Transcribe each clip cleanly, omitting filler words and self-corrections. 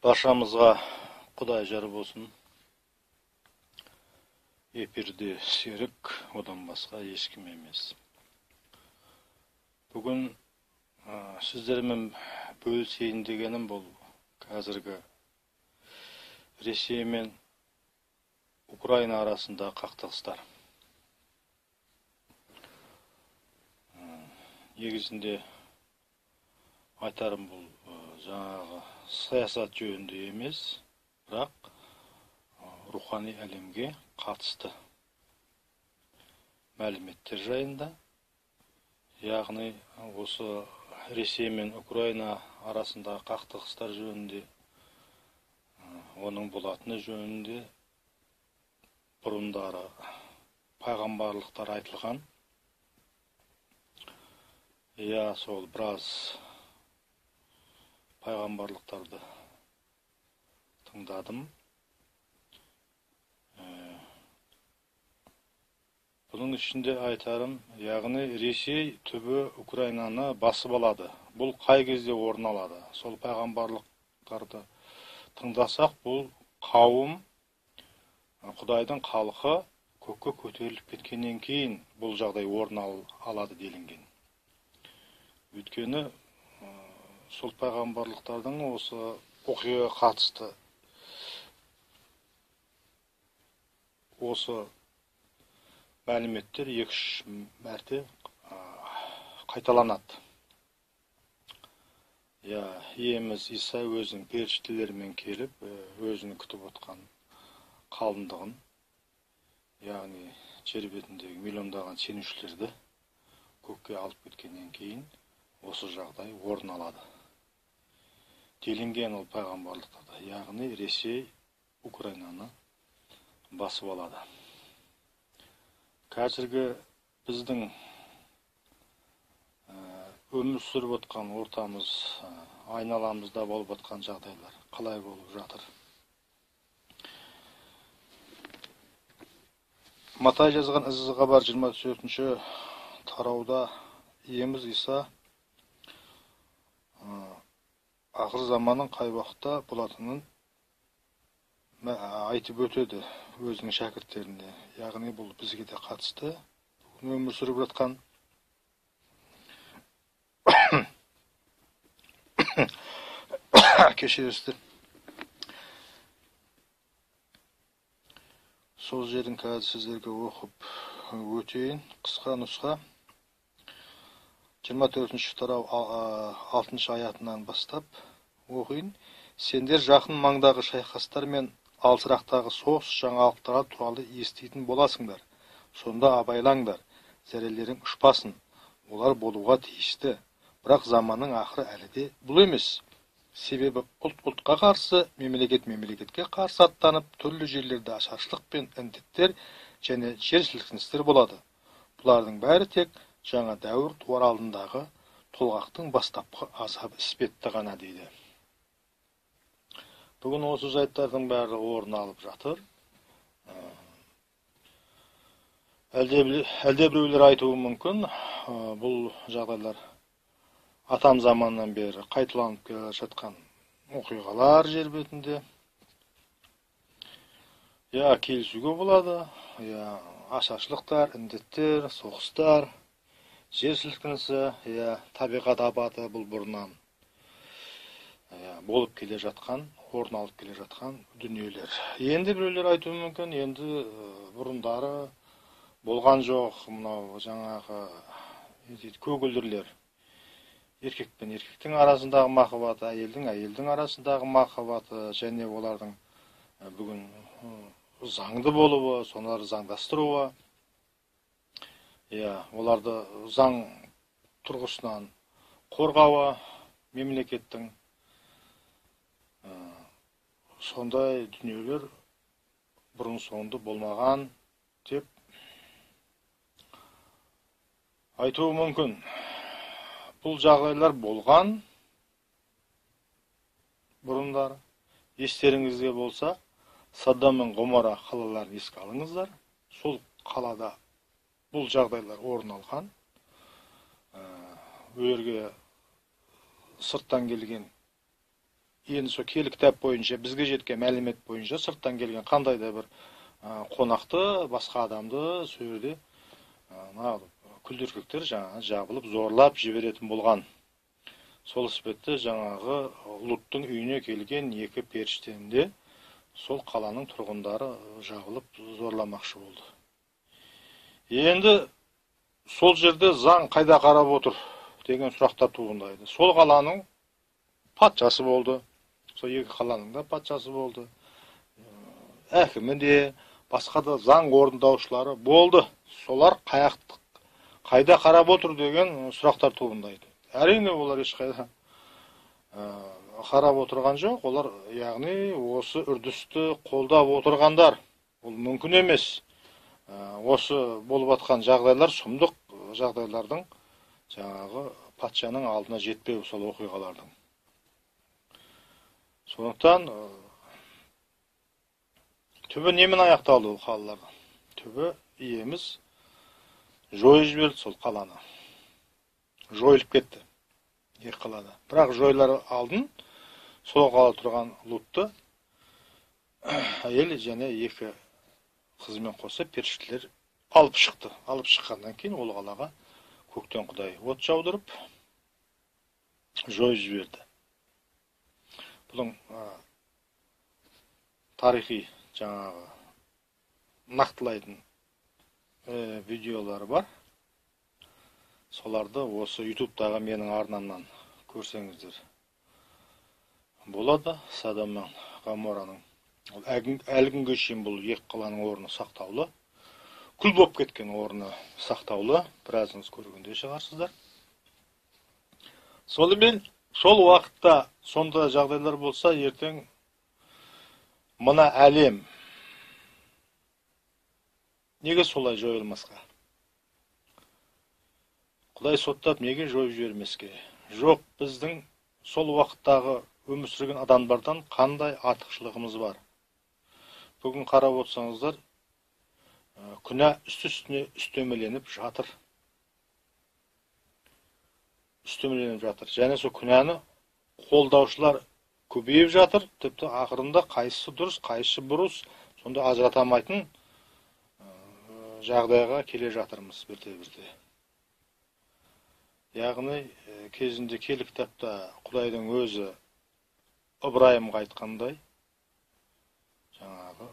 Баршамызға Құдай жар болсын. Эфирде Серік, одан басқа ешкім емес. Бүгін сіздермен бөлісейін дегенім бұл қазіргі Ресей мен Украина арасында қақтығыстар. Негізінде айтарым бұл жаңағы саясат жөнінде емес, бірақ рухани әлемге қатысты мәліметтер жайында, яғни осы Ресей мен Украина арасындағы қақтығыстар жөнінде, оның болатыны жөнінде бұрындары пайғамбарлықтар айтылған. Иә, сол біраз пайғамбарлықтарды тыңдадым. Бұның ішінде айтарым, яғни Ресей түбі Украинаны басып алады. Бұл қай кезде орын алады? Сол пайғамбарлықтарды тыңдасақ, бұл қауым, Құдайдың халқы көкке көтеріліп кеткеннен кейін бұл жағдай орын алады делінген. Өйткені сол пайғамбарлықтардың осы оқиғаға қатысты осы мәліметтер 2-3 мәрте қайталанады. Я, Иеміз Иса өзінің періштелерімен келіп, өзінің күтіп отқан қалыңдығын, яғни жер бетіндегі миллиондаған сенушілерді көкке алып кеткеннен кейін осы жағдай орын алады делінген ол пайғамбарлықтарда. Яғни Ресей Украинаны басып алады. Қазіргі біздің өмір сүріп отқан ортамыз, айналамызда болып отқан жағдайлар қалай болып жатыр? Матай жазған Ізгі хабар 24-ші тарауда Иеміз Иса ақыр заманның қай уақытта болатынын айтып өтеді өзінің шәкірттеріне. Яғни бұл бізге де қатысты. Бүгін өмір сүріп жатқан кешіресіздер. Сол жерін қазір сіздерге оқып өтейін. Қысқа нұсқа. 24-ші тарау 6-шы аятынан бастап оқиын. Сендер жақын маңдағы шайқастар мен алысырақтағы соғыс жаңалықтары туралы еститін боласыңдар. Сонда абайлаңдар, зәрелерің ұшпасын. Олар болуға тиісті. Бірақ заманның ақыры әлі де бұл емес. Себебі ұлт ұлтқа қарсы, мемлекет мемлекетке қарсы аттанып, түрлі жерлерде ашаршылық пен індеттер және жер сілкіністер болады. Бұлардың бәрі тек жаңа дәуір туар алдындағы толғақтың бастапқы азабы іспетті ғана дейді. Бүгін осы жайттардың барлығы орын алып жатыр. Әлде біреулер айтуы мүмкін, бұл жағдайлар атам заманнан бері қайталанып келе жатқан оқиғалар жер бетінде. Я, келісуге болады, я, ашаршылықтар, індеттер, соғыстар, жер сілкінісі, я, табиғат апаты бұл бұрыннан болып келе жатқан, орын алып келе жатқан дүниелер. Енді біреулер айтуы мүмкін, енді бұрындары болған жоқ, мынау жаңағы көгілдірлер, еркек пен еркектің арасындағы махаббаты, әйелдің әйелдің арасындағы махаббаты және олардың бүгін заңды болуы, соларды заңдастыруы, иә, оларды заң тұрғысынан қорғауы мемлекеттің, сондай дүниелер бұрын соңды болмаған деп айтуы мүмкін. Бұл жағдайлар болған бұрындары. Естеріңізде болса, Саддам мен Гомора қалаларын еске алыңыздар. Сол қалада бұл жағдайлар орын алған. Ол жерге сырттан келген Енді сол киелі кітап бойынша, бізге жеткен мәлімет бойынша сырттан келген қандай да бір қонақты, басқа адамды сол жерде күлдіркектер жаңағы жабылып зорлап жіберетін болған. Сол іспетті жаңағы Луттың үйіне келген екі періштені де сол қаланың тұрғындары жабылып зорламақшы болды. Енді сол жерде заң қайда қарап отыр деген сұрақтар туындайды. Сол қаланың патшасы болды, сол екі қаланың да патшасы болды, әкімі де, басқа да заң орындаушылары болды. Солар қайда қарап отыр деген сұрақтар туындайды. Әрине, олар ешқайда қарап отырған жоқ. Олар, яғни, осы үрдісті қолдап отырғандар. Ол мүмкін емес. Осы болып атқан жағдайлар, сұмдық жағдайлардың жаңағы патшаның алдына жетпеуі сол оқиғалардың. Сондықтан түбі немен аяқталды ол қалалардың? Түбі иеміз жойып жіберді сол қаланы. Жойылып кетті екі қалада. Бірақ жойылар алдын сол қалада тұрған Лутты әйел және екі қызымен қоса періштелер алып шықты. Алып шыққаннан кейін ол қалаға көктен Құдай от жаудырып жойып жіберді. Бұның тарихи жаңағы нақтылайтын видеолары бар. Соларды осы YouTube'дағы менің арнамнан көрсеңіздер болады. Содом мен Гоморраның әлі күнге шейін бұл екі қаланың орны сақтаулы. Күл болып кеткен орны сақтаулы. Біразыңыз көргенде шығарсыздар. Сонымен сол уақытта сондай жағдайлар болса, ертең мына әлем неге солай жойылмасқа? Құдай соттап неге жойып жібермеске? Жоқ, біздің сол уақыттағы өмір сүрген адамдардан қандай артықшылығымыз бар? Бүгін қарап отырсаңыздар, күнә үсті-үстіне үстемеленіп жатыр. Үстемеленіп жатыр. Және сол күнәні қолдаушылар көбейіп жатыр. Тіпті ақырында қайсысы дұрыс, қайсысы бұрыс, сонда ажырата алмайтын жағдайға келе жатырмыз бірте-бірте. Яғни, кезінде киелі кітапта Құдайдың өзі Ыбырайымға айтқандай, жаңағы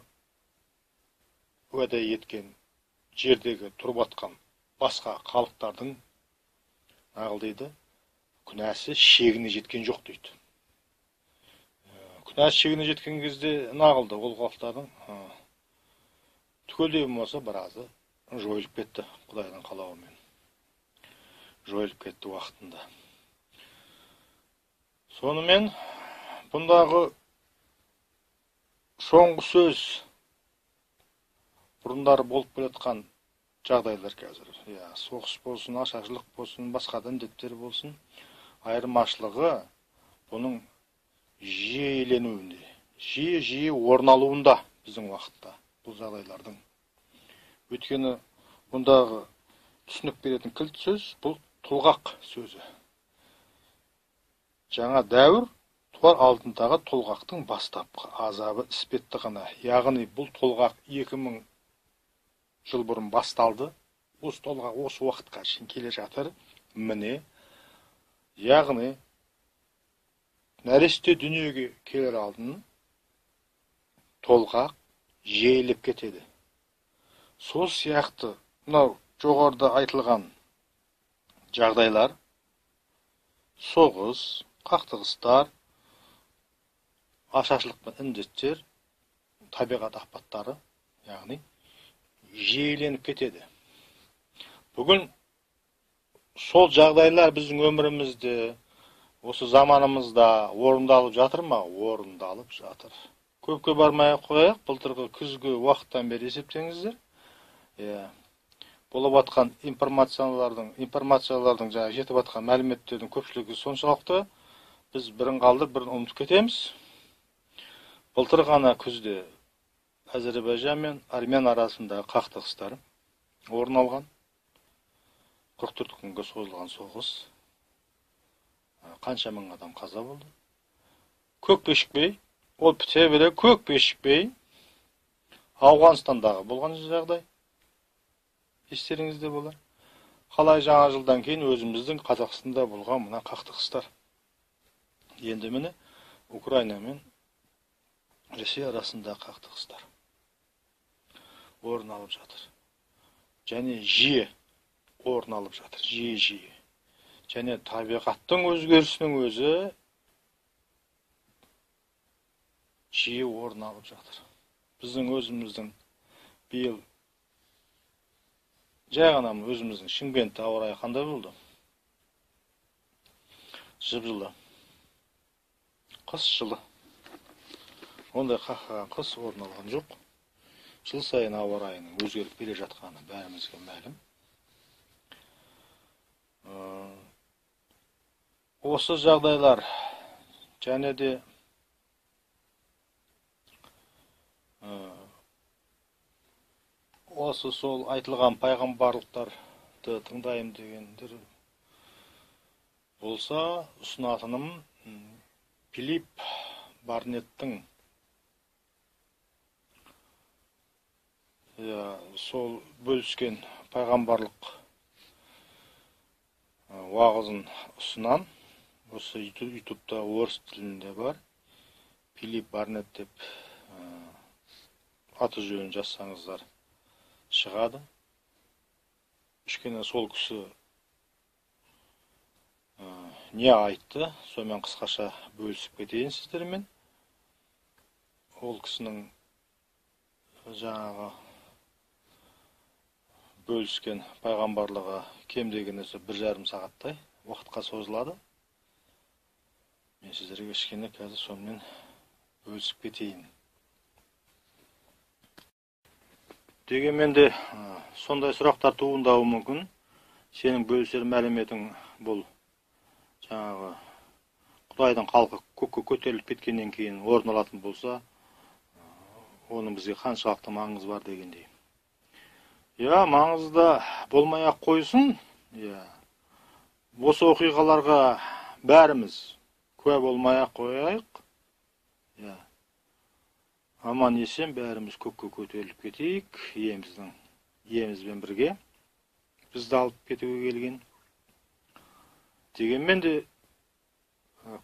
уәде еткен жердегі тұрып атқан басқа халықтардың нағыл дейді, күнәсі шегіне жеткен жоқ дейді. Күнәсі шегіне жеткен кезде нағылды ол халықтардың түгелдей болмаса біразы жойылып кетті Құдайдың қалауымен. Жойылып кетті уақытында. Сонымен бұндағы соңғы сөз бұрындары болып келе жатқан жағдайлар қазір. Я, соғыс болсын, ашаршылық болсын, басқа да індеттер болсын, айырмашылығы бұның жиіленуінде, жиі-жиі орын алуында біздің уақытта бұл жағдайлардың. Өйткені бұндағы түсінік беретін кілт сөз бұл толғақ сөзі. Жаңа дәуір туар алдындағы толғақтың бастапқы азабы іспетті ғана. Яғни бұл толғақ 2000 жыл бұрын басталды. Осы толғақ осы уақытқа шейін келе жатыр. Міне, яғни нәресте дүниеге келер алдын толғақ жиілеп кетеді. Сол сияқты мынау жоғарыда айтылған жағдайлар, соғыс, қақтығыстар, ашаршылық пен індеттер, табиғат апаттары, яғни жиіленіп кетеді. Бүгін сол жағдайлар біздің өмірімізде, осы заманымызда орындалып жатыр ма? Орындалып жатыр. Көпке бармай ақ қояйық, былтырғы күзгі уақыттан бері есептеңіздер. Болып атқан информациялардың жаңа жетіп атқан мәліметтердің көпшілігі соншалықты, біз бірін қалдырып, бірін ұмытып кетеміз. Былтыр ғана күзде Әзербайжан мен Армян арасындағы қақтығыстар орын алған. 44 күнге созылған соғыс. Қанша мың адам қаза болды. Көп кешікпей, ол біте бере көп кешікпей Ауғанстандағы болған жағдай естеріңізде болар. Қалай жаңа жылдан кейін өзіміздің Қазақстанда болған мына қақтығыстар. Енді міне Украина мен Ресей арасында қақтығыстар орын алып жатыр. Және жиі орын алып жатыр, жиі-жиі. Және табиғаттың өзгерісінің өзі жиі орын алып жатыр. Біздің өзіміздің биыл жай ғана өзіміздің Шымкентте ауа райы қандай болды? Жып-жылы. Қыс жылы. Ондай қақаған қыс орын алған жоқ. Жыл сайын ауа райының өзгеріп келе жатқаны бәрімізге мәлім. Осы жағдайлар және де осы сол айтылған пайғамбарлықтарды тыңдайым дегендер болса, ұсынатыным Филипп Барнеттің сол бөліскен пайғамбарлық уағызын ұсынам. Осы ютубта орыс тілінде бар. Филипп Барнетт деп аты жөнін жазсаңыздар шығады. Кішкене сол кісі не айтты, сонымен қысқаша бөлісіп кетейін сіздермен. Ол кісінің жаңағы бөліскен пайғамбарлығы кем дегенде 1,5 сағаттай уақытқа созылады. Мен сіздерге кішкене қазір сонымен бөлісіп кетейін. Дегенмен де сондай сұрақтар туындауы мүмкін. Сенің бөлісер мәліметің бұл жаңағы Құдайдың халқы көкке көтеріліп кеткеннен кейін орын алатын болса, оның бізге қаншалықты маңызы бар дегендей. Я, маңызды болмай ақ қойсын. Я, осы оқиғаларға бәріміз куә болмай ақ қояйық. Я, аман есен бәріміз көкке көтеріліп кетейік, иемізбен бірге бізді алып кетуге келген. Дегенмен де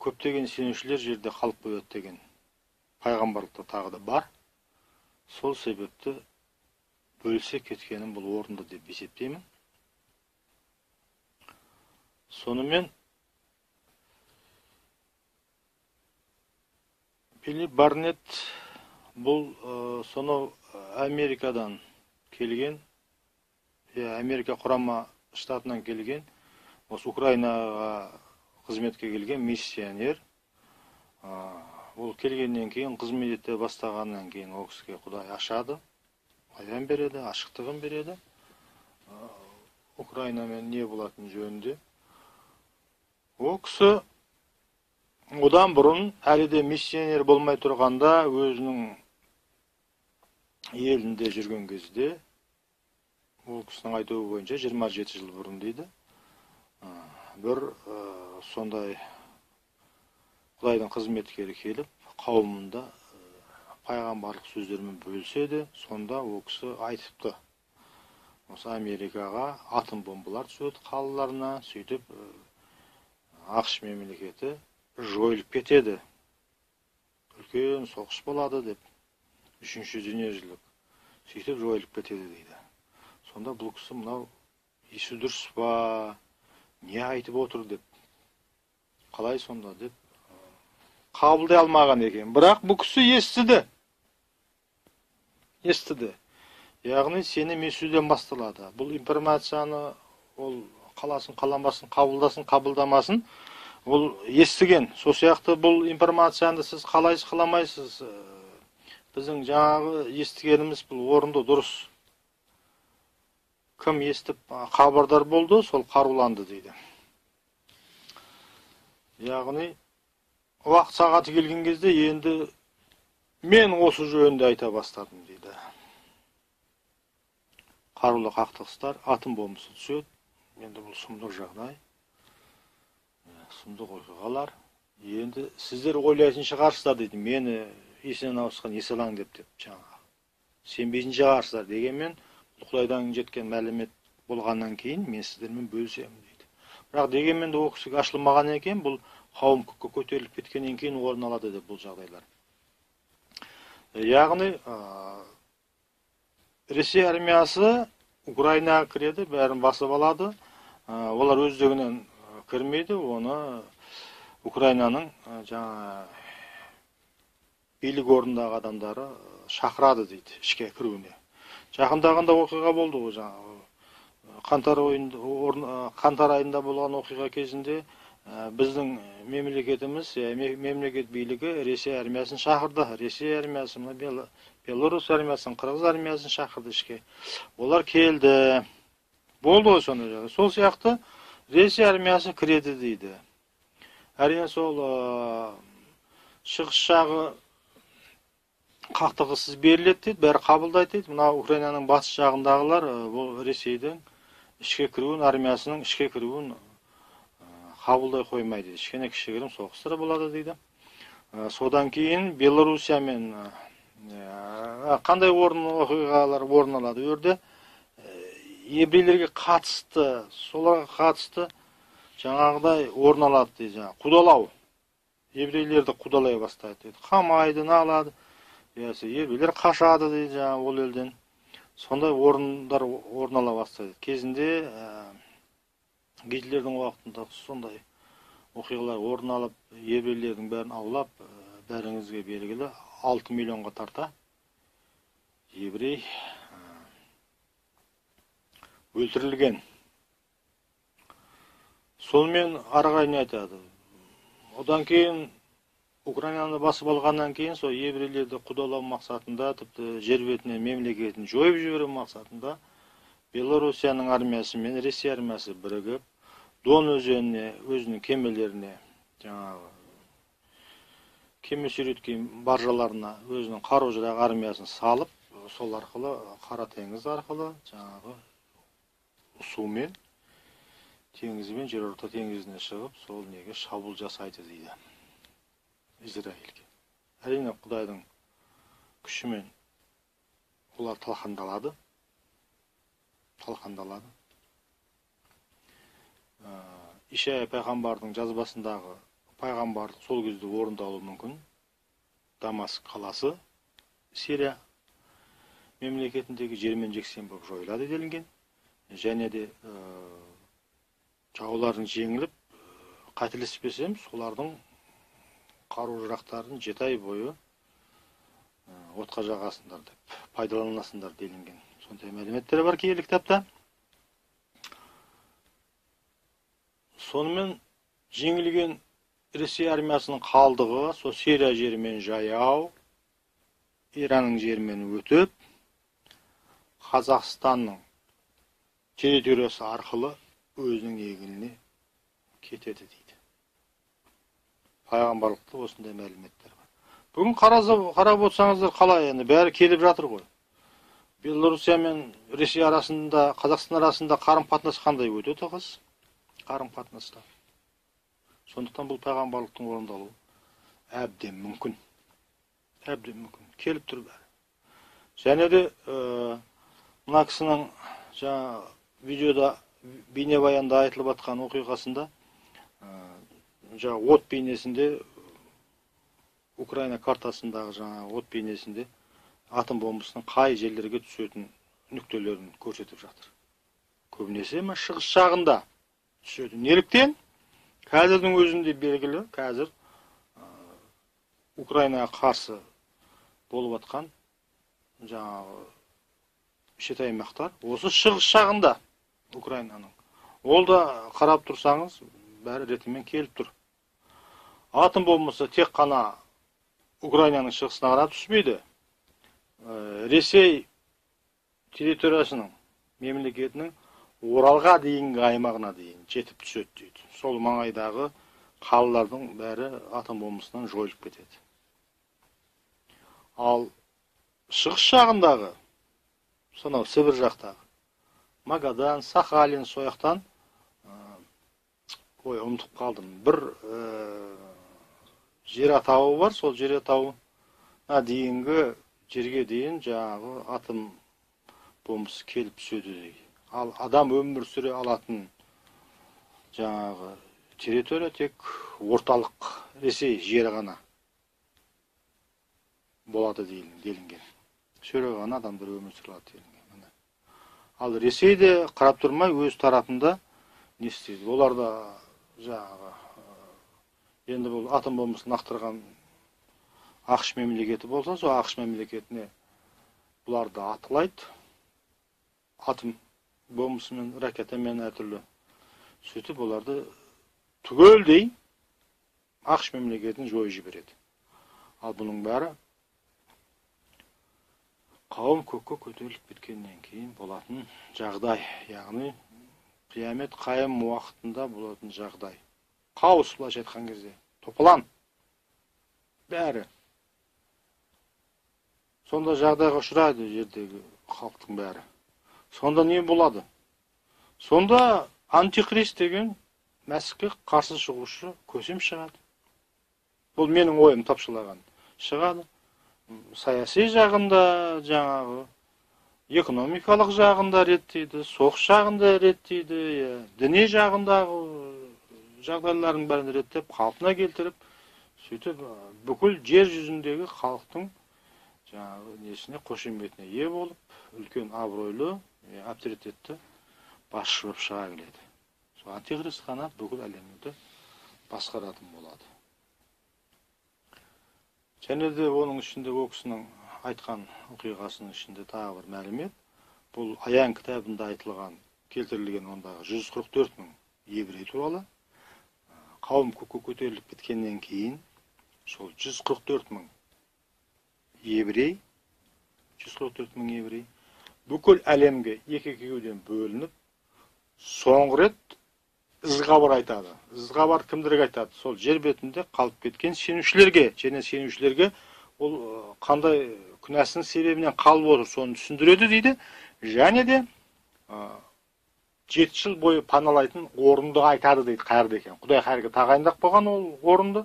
көптеген сенушілер жерде қалып қояды деген пайғамбарлықта тағы да бар. Сол себепті бөлісе кеткенім бұл орынды деп есептеймін. Сонымен Филипп Барнетт бұл сонау Америкадан келген, Америка Құрама Штатынан келген, осы Украинаға қызметке келген миссионер. Ол келгеннен кейін, қызмет ете бастағаннан кейін ол кісіге Құдай ашады, аян береді, ашықтығын береді. Украинамен не болатын жөнінде. Ол кісі одан бұрын әлі де миссионер болмай тұрғанда өзінің елінде жүрген кезде, ол кісінің айтуы бойынша 27 жыл бұрын дейді, бір сондай Құдайдың қызметкері келіп, қауымында пайғамбарлық сөздермен бөліседі. Сонда ол кісі айтыпты, осы Америкаға атом бомбалар түседі қалаларына, сөйтіп ақш мемлекеті жойылып кетеді, үлкен соғыс болады деп, үшінші дүниежүзілік, сөйтіп жойылып кетеді дейді. Сонда бұл кісі мынау есі дұрыс па, не айтып отыр деп, қалай сонда деп қабылдай алмаған екен. Бірақ бұл кісі естіді. Естіді. Яғни сенім естуден басталады. Бұл информацияны ол қаласын, қаламасын, қабылдасын, қабылдамасын, ол естіген. Сол сияқты бұл информацияны сіз қалайсыз, қаламайсыз, біздің жаңағы естігеніміз бұл орынды, дұрыс. Кім естіп хабардар болды, сол қаруланды дейді. Яғни уақыт сағаты келген кезде енді мен осы жөнінде айта бастадым дейді. Қарулы қақтығыстар, атом бомбасы түседі. Енді бұл сұмдық жағдай, сұмдық оқиғалар. Енді сіздер ойлайтын шығарсыздар дейді, мені есінен ауысқан есалаң деп жаңағы. Сенбейтін шығарсыздар дегенмен, Құдайдан жеткен мәлімет болғаннан кейін мен сіздермен бөлісемін дейді. Бірақ дегенмен де ол кісіге ашылмаған екен, бұл қауым көкке көтеріліп кеткеннен кейін орын алады деп бұл жағдайлар. Яғни, Ресей армиясы Украинаға кіреді, бәрін басып алады. Олар өздігінен кірмейді, оны Украинаның жаңа билік орнындағы адамдары шақырады дейді ішке кіруіне. Жақындағанда оқиға болды ғой, жаңағы қаңтар айында болған оқиға кезінде біздің мемлекетіміз, мемлекет билігі Ресей армиясын шақырды. Ресей армиясы, мына Беларусь армиясын, Қырғыз армиясын шақырды ішке. Олар келді. Болды ғой сондай жағдай. Сол сияқты Ресей армиясы кіреді дейді. Әрине сол шығыс жағы қақтығыссыз беріледі дейді, бәрі қабылдайды дейді. Мына Украинаның батыс жағындағылар бұл Ресейдің ішке кіруін, армиясының ішке кіруін қабылдай қоймайды. Кішкене кішігірім соғыстар болады дейді. Содан кейін Белоруссиямен қандай оқиғалар орын алады? Ол жерде еврейлерге қатысты, соларға қатысты жаңағыдай орын алады дейді, жаңағы қудалау. Еврейлерді қудалай бастайды дейді. Қамайды, алады. Еврейлер қашады дейді жаңағы ол елден. Сондай орындар орын ала бастайды. Кезінде Гитлердің уақытында сондай оқиғалар орын алып, еврейлердің бәрін аулап, бәріңізге белгілі 6 миллионға тарта еврей өлтірілген. Сонымен ары қарай не айтады? Одан кейін Украинаны басып алғаннан кейін сол еврейлерді қудалау мақсатында, тіпті жер бетінен мемлекетін жойып жіберу мақсатында Белоруссияның армиясы мен Ресей армиясы бірігіп, Дон өзеніне, өзінің кемелеріне, жаңағы кеме сүйреткен баржаларына өзінің қару-жарақ армиясын салып, сол арқылы Қара теңіз арқылы жаңағы сумен, теңізбен Жерорта теңізіне шығып, сол неге шабуыл жасайды дейді Израильге. Әрине Құдайдың күшімен олар талқандалады. Талқандалады. Ишая пайғамбардың жазбасындағы пайғамбарлық сол кезде орындалуы мүмкін. Дамаск қаласы Сирия мемлекетіндегі жермен жексен болып жойылады делінген. Және де жауларын жеңіліп, қателеспесем, солардың қару-жарақтарын 7 ай бойы отқа жағасыңдар деп, пайдаланасыңдар делінген. Сондай мәліметтер бар киелі кітапта. Сонымен жеңілген Ресей армиясының қалдығы сол Сирия жерімен жаяу, Иранның жерімен өтіп, Қазақстанның территориясы арқылы өзінің егініне кетеді дейді. Пайғамбарлықта осындай мәліметтер бар. Бүгін қарап отырсаңыздар қалай енді бәрі келіп жатыр ғой. Белоруссия мен Ресей арасында, Қазақстан арасында қарым-қатынас қандай өте тығыз қарым-қатынаста. Сондықтан бұл пайғамбарлықтың орындалуы әбден мүмкін. Әбден мүмкін. Келіп тұр бәрі. Және де мына кісінің жаңа видеода бейнебаянда айтылып атқан оқиғасында жаңа от бейнесінде, Украина картасындағы жаңа от бейнесінде атом бомбасының қай жерлерге түсетін нүктелерін көрсетіп жатыр. Көбінесе шығыс жағында түседі. Неліктен? Қазірдің өзінде белгілі, қазір Украинаға қарсы болып атқан жаңағы шет аймақтар осы шығыс жағында Украинаның. Ол да қарап тұрсаңыз, бәрі ретімен келіп тұр. Атом бомбасы тек қана Украинаның шығысына қарап түспейді. Ресей территориясының, мемлекетінің Оралға дейінгі аймағына дейін жетіп түседі дейді. Сол маңайдағы қалалардың бәрі атом бомбасынан жойылып кетеді. Ал шығыс жағындағы, сонау Сібір жақтағы, Магадан, Сахалин, сояқтан, ой, ұмытып қалдым, бір жер атауы бар, сол жер атауына дейінгі жерге дейін жаңағы атом бомбасы келіп түседі дейді. Ал адам өмір сүре алатын жаңағы территория тек орталық Ресей жері ғана болады делінген. Сол ғана адамдар өмір сүре алады делінген. Ал Ресей де қарап тұрмай өз тарапында не істейді? Олар да жаңағы енді бұл атом бомбасын лақтырған АҚШ мемлекеті болса, сол АҚШ мемлекетіне бұларды атқылайды. Атом бомбасымен, ракетамен әртүрлі. Сөйтіп оларды түгелдей АҚШ мемлекетін жойып жібереді. Ал бұның бәрі қауым көкке көтеріліп кеткеннен кейін болатын жағдай, яғни қиямет қайым уақытында болатын жағдай. Хаос, былайша айтқан кезде, топалаң бәрі. Сонда жағдайға ұшырайды жердегі халықтың бәрі. Сонда не болады? Сонда антихрист деген Мәсіхке қарсы шығушы көсем шығады. Бұл менің ойым тапшылаған. Шығады. Саяси жағында, жаңағы экономикалық жағында реттейді, соғыс жағында реттейді, діни жағындағы жағдайлардың бәрін реттеп, қалпына келтіріп, сөйтіп бүкіл жер жүзіндегі халықтың жаңағы несіне, қошеметіне ие болып, үлкен абыройлы, авторитетті басшы болып шыға келеді. Сол антихрист қана бүкіл әлемді басқаратын болады. Және де оның ішінде ол кісінің айтқан оқиғасының ішінде тағы бір мәлімет. Бұл Аян кітабында айтылған, келтірілген ондағы 144 мың еврей туралы. Қауым көкке көтеріліп кеткеннен кейін сол 144 мың еврей, 144 мың еврей бүкіл әлемге екі екеуден бөлініп, соңғы рет ізғабар айтады. Ізғабар кімдерге айтады? Сол жер бетінде қалып кеткен сенушілерге, және сенушілерге ол қандай күнәсінің себебінен қалып отыр, соны түсіндіреді дейді. Және де 7 жыл бойы паналайтын орынды айтады дейді, қайырды екен. Құдай қайырға тағайындап қойған ол орынды,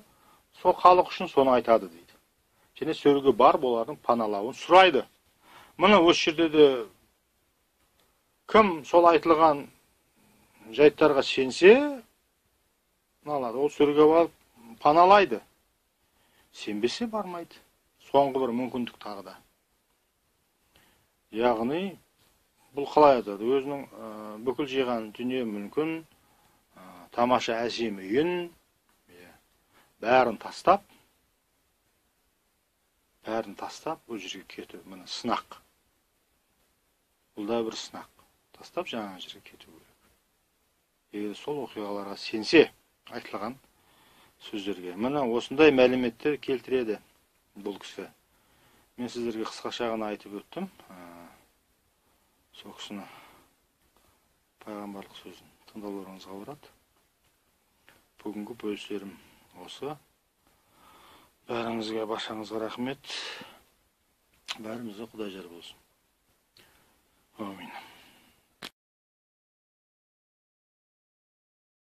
сол халық үшін соны айтады дейді. Және сөрге барып олардың паналауын сұрайды. Міне осы жерде де кім сол айтылған жайттарға сенсе, алады, ол сөрге барып паналайды. Сенбесе бармайды. Соңғы бір мүмкіндік тағы да. Яғни бұл қалай айтады? Өзінің бүкіл жиған дүние мүлкін, тамаша әсем үйін, бәрін тастап, ол жерге кету. Міне сынақ. Бұл да бір сынақ. Тастап жаңа жерге кету керек. Егер сол оқиғаларға сенсе, айтылған сөздерге. Міне осындай мәліметтер келтіреді бұл кісі. Мен сіздерге қысқаша ғана айтып өттім. Сол кісіні пайғамбарлық сөзін тыңдауларыңызға болады. Бүгінгі бөлісерім осы. Бәріңізге, баршаңызға рахмет. Бәрімізге Құдай жар болсын. Әмин.